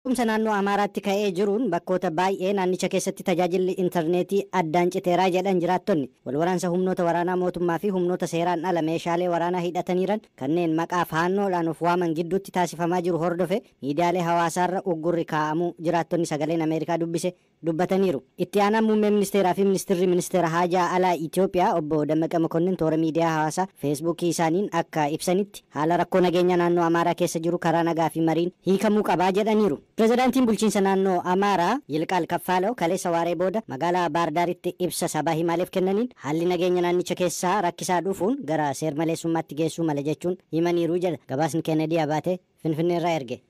Jeequmsa naannoo Amaaraatti ka'ee jiruun bakkoota baay'ee naannicha keessatti tajaajilli intarneetii addaan citeeraa jedhan jiraattonni. Walwaraansa humnoota waraanaa mootummaa fi humnoota seeraan ala meeshaalee waraanaa hidhataniiran kanneen maqaa faannoodhaan of waaman gidduutti taasifamaa jiru hordofe miidiyaalee hawaasaarra uggurri kaa'amuu jiraattonni sagaleen Ameerikaa dubbise dubbataniiru. Itti aanaan muummee ministeeraa fi ministeerri ministeera haajaa alaa Itoophiyaa obbo Dammaqa Mokonnin toora miidiyaa hawaasaa Feesbuukii isaaniin akka ibsanitti haala rakkoo nageenya naannoo Amaaraa keessa jiru karaa nagaa fi mariin hiikamuu qabaa jedhaniiru. Pirezidaantiin bulchiinsa naannoo Amaaraa Yilqaal Kaffaaloo kaleessa waaree booda magaalaa Baardaaritti ibsa sabaa himaaleef kennaniin haalli nageenya naannicha keessaa rakkisaa dhufuun gara seer-maleessummaatti geessuu mala jechuun himaniiru jedha. Gabaasni Kennedy Abaatee Finfinneerraa erge.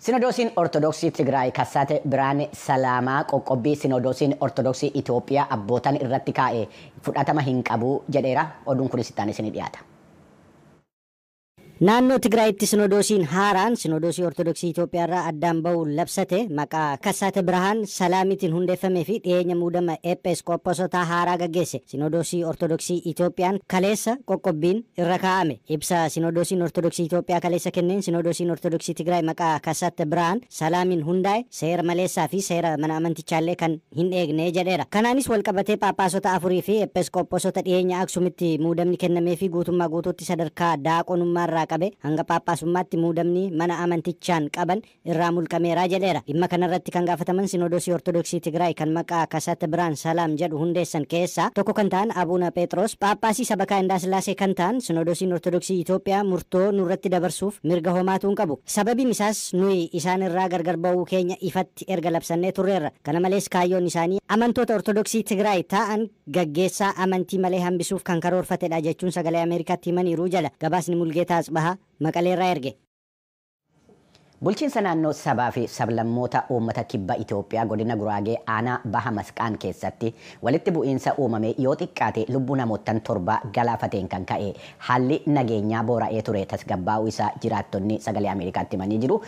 Sinodoosiin Ortodoksii Tigraay Kassaate Birhaan Salaamaa qoqqobbii Sinodoosiin Ortodoksii Itoophiyaa abbootan irratti kaa'e fudhatama hin qabu jedheera. Oduun kunis itti aanee isinii dhiyaata. Naannoo Tigraayitti Sinodoosiin haaraan Sinodoosii Ortodoksii Itoophiyaa irraa addaan ba'uun labsate maqaa Kassaate Birhaan Salaamiitiin hundeeffamee fi dhiyeenya muudama Eepheesqoophosotaa haaraa gaggeesse. Sinodoosii Ortodoksii Itoophiyaan kaleessa qoqqobbiin irra kaa'ame. Ibsa Sinodoosiin Ortodoksii Itoophiyaa kaleessa kenneen Sinodoosiin Ortodoksii Tigraay maqaa Kassaate Birhaan Salaamiin hundaa'e seera maleessaa fi seera mana amantichaallee kan hin eegne jedheera. Kanaanis walqabatee Phaaphaasota afurii fi Eepheesqoophoosota dhiyeenya Aksumitti muudamni kennamee fi guutummaa guutuutti sadarkaa daaqonummaarraa qabe hanga Phaaphaasummaatti muudamni mana amantichaan qaban irraa mulqameera jedheera. Dhimma kanarratti kan gaafataman Sinodoosii Ortodoksii Tigraay kan maqaa Kassaate Birhaan Salaam jedhu hundeessan keessaa tokko kan ta'an Abuuna Phexros Phaaphaasii Sabakaa Indaasillaasee kan ta'an Sinodoosiin Ortodoksii Itoophiyaa murtoo nurratti dabarsuuf mirga homaatuu hin qabu. Sababiin isaas nuyi isaan irraa gargar ba'uu keenya ifatti erga labsannee turreerra. Kana malees kaayyoon isaanii amantoota Ortodoksii Tigraay ta'an gaggeessaa amantii malee hambisuuf kan karoorfatedha jechuun sagalee Ameerikaatti himaniiru jala. Gabaasni Mulgeetaa Atsbahaa Maqaleerraa erge. Bulchiinsa naannoo sabaa fi sablammoota uummata kibba Itoophiyaa godina Guraagee aanaa Baha Masqaan keessatti walitti bu'iinsa uumame yoo xiqqaate lubbuu namoottan 7 galaafateen kan ka'e haalli nageenyaa boora'ee ture tasgabbaa'uu isaa jiraattonni sagalee Ameerikaatti himanii jiru.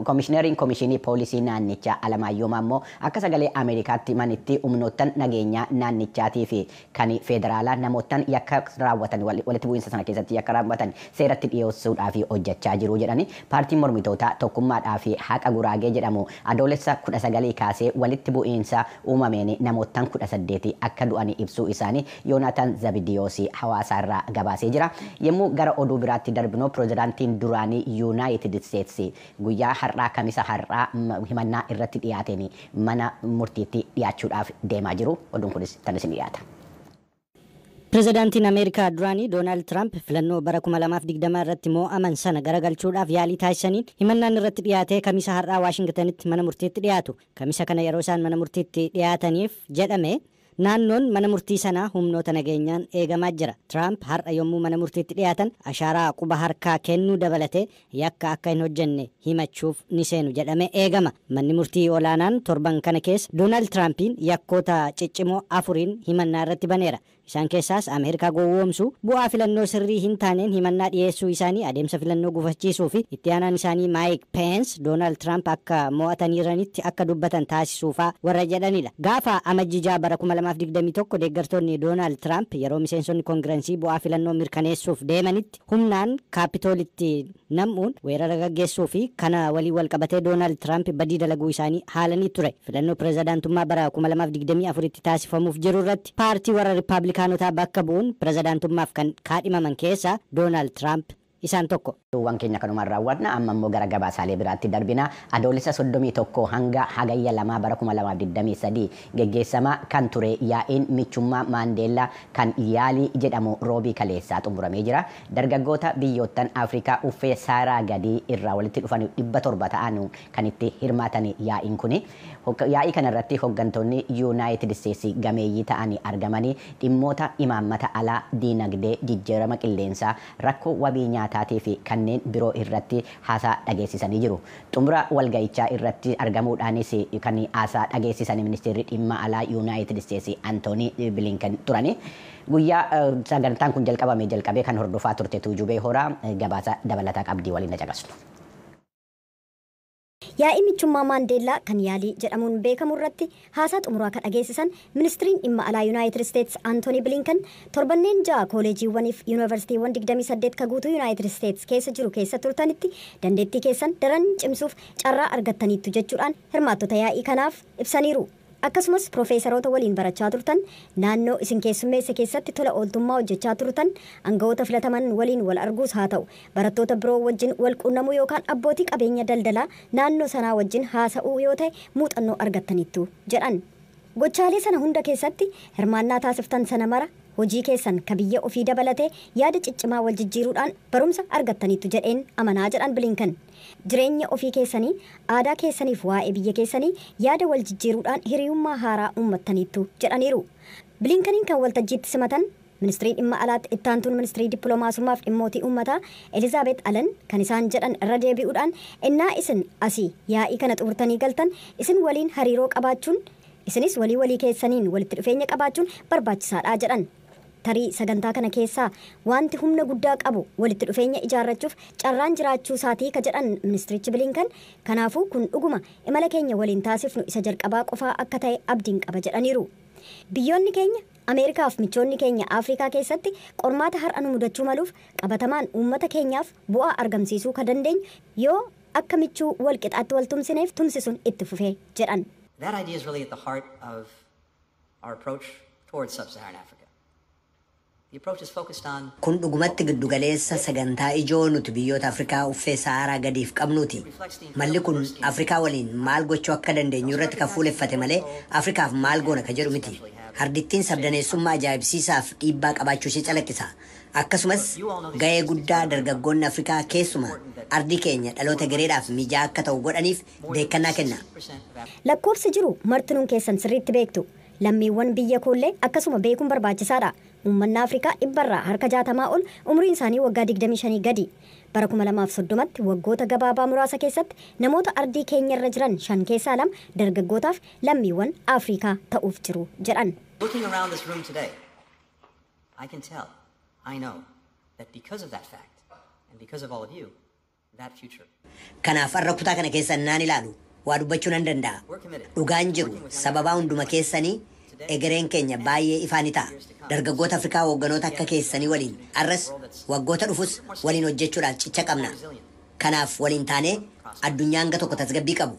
Komishineriin komishinii poolisii naannichaa Alamaayyoo Maammoo akka sagalee Ameerikaatti himanitti humnoottan nageenyaa naannichaatii fi kan federaalaa namoottan yakka raawwatan walitti bu'iinsa sana keessatti yakka raawwatan seeratti dhiyeessuudhaaf hojjechaa jiru jedhani. Paartiin mormitoota tokkummaadhaa fi haqa Guraagee jedhamu adoolessa 19 kaasee walitti bu'iinsa uumameen namoottan 18 akka du'an ibsuu isaanii Yoonaataan Zabidiyoos hawaasaarraa gabaasee jira. Yommuu gara oduu biraatti darbinu pirezidaantiin duraanii Yuunaayitid Isteetsi guyyaa har'aa kamisa har'aa himannaa irratti dhiyaateen mana murtiitti dhiyaachuudhaaf deemaa jiru. Oduun kunis tan isin dhiyaata. Pirezidaantiin Ameerikaa duraanii Doonaald Tiraamp filannoo bara 2020 irratti mo'aman sana garagalchuudhaaf yaalii taasisaniin himannaan irratti dhiyaatee kamisa har'aa Waashingtanitti mana murtiitti dhiyaatu. Kamisa kana yeroo isaan mana murtiitti dhiyaataniif jedhame naannoon mana murtii sanaa humnoota nageenyaan eegamaa jira. Tiraamp har'a yommuu mana murtiitti dhiyaatan ashaaraa quba harkaa kennuu dabalatee yakka akka hin hojjenne himachuuf ni seenu jedhame eegama. Manni murtii olaanaan torban kana keessa Doonaald Tiraampiin yakkoota ciccimoo 4 himannaa irratti baneera. Isaan keessaas Ameerikaa gowwoomsuu, bu'aa filannoo sirrii hin taaneen himannaa dhiyeessuu isaanii adeemsa filannoo gufachiisuu fi itti aanaan isaanii Maayik Peens Doonaald Tiraamp akka mo'ataniiranitti akka dubbatan taasisuufaa warra jedhanidha. Gaafa amajjijaa bara 2021 deeggartoonni Doonaald Tiraamp yeroo miseensonni koongirensii bu'aa filannoo mirkaneessuuf deemanitti humnaan kaapitoolitti nam'uun weerara gaggeessuu fi kana waliin wal qabatee Doonaald Tiraamp badii dalaguu isaanii haalanii ture. Filannoo pirezidaantummaa bara 2024tti taasifamuuf jiru irratti paartii warra Riippaabilikaanotaa bakka bu'uun pirezidaantummaaf kan kaadhimaman keessaa Doonaald Tiraamp isaan tokko. Waan keenya kanumaan raawwanna amma immoo gara gabaasaalee biraatti darbina. Adoolessa 31 hanga hagayya 2 bara 2023 geggeessamaa kan ture yaa'iin michummaa Maandeellaa kan yaalii jedhamu roobii kaleessaa xumuramee jira. Dargaggoota biyyoottan Afrikaa uffee saaraa gadii irraa walitti dhufan 700 ta'an kan itti hirmaatan yaa'iin kuni. Yaa'ii kanarratti hooggantoonni Yuunaayitid Isteetsi gameeyyii ta'an argamanii dhimmoota imaammata alaa, diinagdee, jijjiirama qilleensaa, rakkoo wabii nyaataatii fi kanneen biroo irratti haasaa dhageessisanii jiru. Xumura walga'ichaa irratti argamuudhaanis kan haasaa dhageessisan ministeerri dhimma alaa Yuunaayitid Isteetsi Antoonii Bilinken turani. Guyyaa sagantaan kun jalqabame jalqabee kan hordofaa turte Tuujubee Horaa gabaasa dabalataa qabdii waliin na caqastu. Yaa'ii michummaa Maandeellaa kan YALI jedhamuun beekamu irratti haasaa xumuraa kan dhageessisan ministiriin dhimma alaa Yuunaayitid Isteets Antooni Bilinkan torbanneen 6 kooleejiiwwaniif yuunivarsiitiiwwan 28 ka guutuu Yuunaayitid Isteets keessa jiru keessa turtanitti dandeettii keessan daran cimsuuf carraa argattaniittu jechuudhaan hirmaattota yaa'ii kanaaf ibsaniiru. Akkasumas piroofeesaroota waliin barachaa turtan, naannoo isin keessummeesse keessatti tola ooltummaa hojjechaa turtan, aangawoota filataman waliin wal arguus haa ta'u, barattoota biroo wajjin wal quunnamuu yookaan abbootii qabeenya daldalaa naannoo sanaa wajjin haasa'uu yoo ta'e muuxannoo argattaniittu jedhan. Gochaalee sana hunda keessatti hirmaannaa taasiftan sana mara hojii keessan ka biyya ofii dabalatee yaada ciccimaa wal jijjiiruudhaan barumsa argattaniittu jedheen amanaa jedhan Bilinkan. Jireenya ofii keessanii, aadaa keessaniif waa'ee biyya keessanii yaada wal jijjiiruudhaan hiriyummaa haaraa uummattaniittu jedhaniiru. Bilinkaniin kan waltajjiitti simatan ministirii dhimma alaatti ittaantuun ministirii dippiloomaasummaaf dhimmootii uummataa Elizaabeet Alan kan isaan jedhan irra deebi'uudhaan, innaa isin asii yaa'ii kana xumurtanii galtan isin waliin hariiroo qabaachuun, isinis walii walii keessaniin walitti dhufeenya qabaachuun barbaachisaadha jedhan. Tarii sagantaa kana keessaa wanti humna guddaa qabu walitti dhufeenya ijaarrachuuf carraan jiraachuu isaatii ka jedhan ministirichi Bilinkan, kanaafuu kun dhuguma imala keenya waliin taasifnu isa jalqabaa qofaa akka ta'e abdiin qaba jedhaniiru. Biyyoonni keenya Ameerikaaf michoonni keenya Afrikaa keessatti qormaata har'a nu mudachuu maluuf qabatamaan uummata keenyaaf bu'aa argamsiisuu ka dandeenyu yoo akka michuu wal qixaatti wal tumsineef tumsisuun itti fufee jedhan. That idea is really at the heart of our approach towards sub-Saharan Africa. The approach is focused on Kun dhugumatti giddugaleessa sagantaa ijoo nuti biyyoota Afrikaa uffee Saharaa gadiif qabnuuti. Malli kun Afrikaa waliin maal gochuu akka dandeenyu irratti kan fuuleffate malee Afrikaaf maal goona ka jedhu miti. Ardittiin sabdaneessummaa ajaa'ibsiisaaf dhiibbaa qabaachuu ishee calaqqisa. Akkasumas ga'ee guddaa dargaggoonni Afrikaa keessumaa ardii keenya dhaloota gareedhaaf mijaa akka ta'u godhaniif beekannaa kenna. Lakkoofsi jiru martinuun keessan sirriitti beektu. Lammiiwwan biyya koollee akkasuma beekuun barbaachisaadha. Uummanni Afrikaa 60% ol umriin isaanii waggaa 25 gadi. Bara 2030tti waggoota gabaabaa muraasa keessatti namoota ardii keenyarra jiran 5 keessaa 2 dargaggootaaf lammiiwwan Afrikaa ta'uuf jiru jedhan. Looking around this room today, I can tell, I know, that because of that fact, and because of all of you, that future. Kanaaf har'a kutaa kana keessa naan ilaalu waa dubbachuu nan danda'a. Dhugaan jiru sababaa hunduma keessanii egereen keenya baay'ee ifaa ni ta'a. Dargaggoota Afrikaa hoogganoota akka keessanii waliin arras waggoota dhufus waliin hojjechuudhaaf cicha qabna. Kanaaf waliin taanee addunyaa hanga tokko tasgabbii qabu,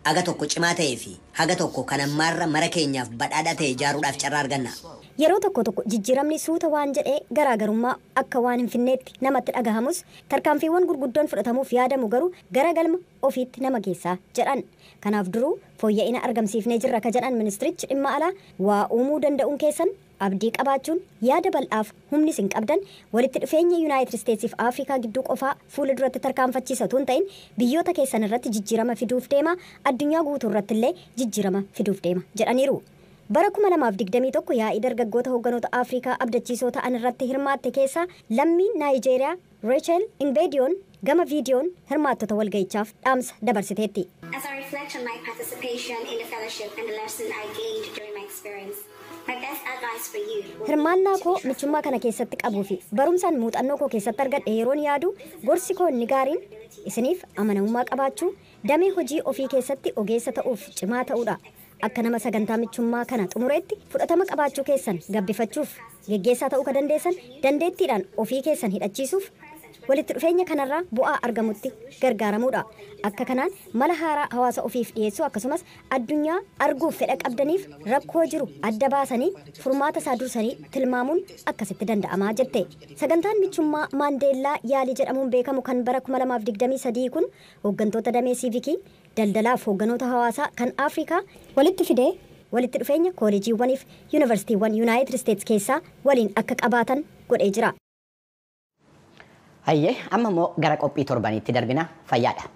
haga tokko cimaa ta'ee fi haga tokko kan ammaarra mara keenyaaf badhaadhaa ta'e ijaaruudhaaf carraa arganna. Yeroo tokko tokko jijjiiramni suuta waan jedhee garaagarummaa akka waan hin finneetti namatti dhagahamus, tarkaanfiiwwan gurguddoon fudhatamuuf yaadamu garuu gara galma ofiitti nama geessaa jedhan. Kanaaf duruu fooyya'ina argamsiifnee jirra ka jedhan ministirichi dhimma alaa, waa uumuu danda'uun keessan, abdii qabaachuun, yaada bal'aaf humni isin qabdan walitti dhufeenya Yuunaayitid Isteetsiif Afrikaa gidduu qofaa fuula duratti tarkaanfachiisa otoo hin ta'in biyyoota keessan irratti jijjiirama fiduuf deema, addunyaa guutuu irratti illee jijjiirama fiduuf deema jedhaniiru. Bara 2021 yaa'ii dargaggoota hoogganoota Afrikaa abdachiisoo ta'an irratti hirmaatte keessaa lammiin Naayijeeriyaa Rachel Inbediyoon gama viidiyoon hirmaattota walga'ichaaf dhaamsa dabarsiteetti. As I reflect on my participation in the fellowship and the lesson I gained during my experience, my best advice for you will be Hirmaannaa koo michummaa kana keessatti qabuu fi barumsaan muuxannoo koo keessatti argadhe yeroon yaadu, gorsi koo inni gaariin isiniif amanamummaa qabaachuu, damee hojii ofii keessatti ogeessa ta'uuf cimaa ta'uudha. Akka nama sagantaa michummaa kana xumureetti fudhatama qabaachuu keessan gabbifachuuf, geggeessaa ta'uu ka dandeessan dandeettiidhaan ofii keessan hidhachiisuuf, walitti dhufeenya kanarraa bu'aa argamutti gargaaramuudha. Akka kanaan mala haaraa hawaasa ofiif dhiyeessuu, akkasumas addunyaa arguuf fedha qabdaniif rakkoo jiru adda baasanii furmaata isaa dursanii tilmaamuun akkasitti danda'amaa jette. Sagantaan michummaa Maandeellaa YALI jedhamuun beekamu kan bara 2023 kun hooggantoota damee siivikii, daldalaaf hoogganoota hawaasaa kan Afrikaa walitti fidee walitti dhufeenya kooleejiiwwaniif yuunivarsiitiiwwan Yuunaayitid Isteets keessaa waliin akka qabaatan godhee jira. Hayyee, amma immoo gara qophii torbaniitti darbina, fayyaadha.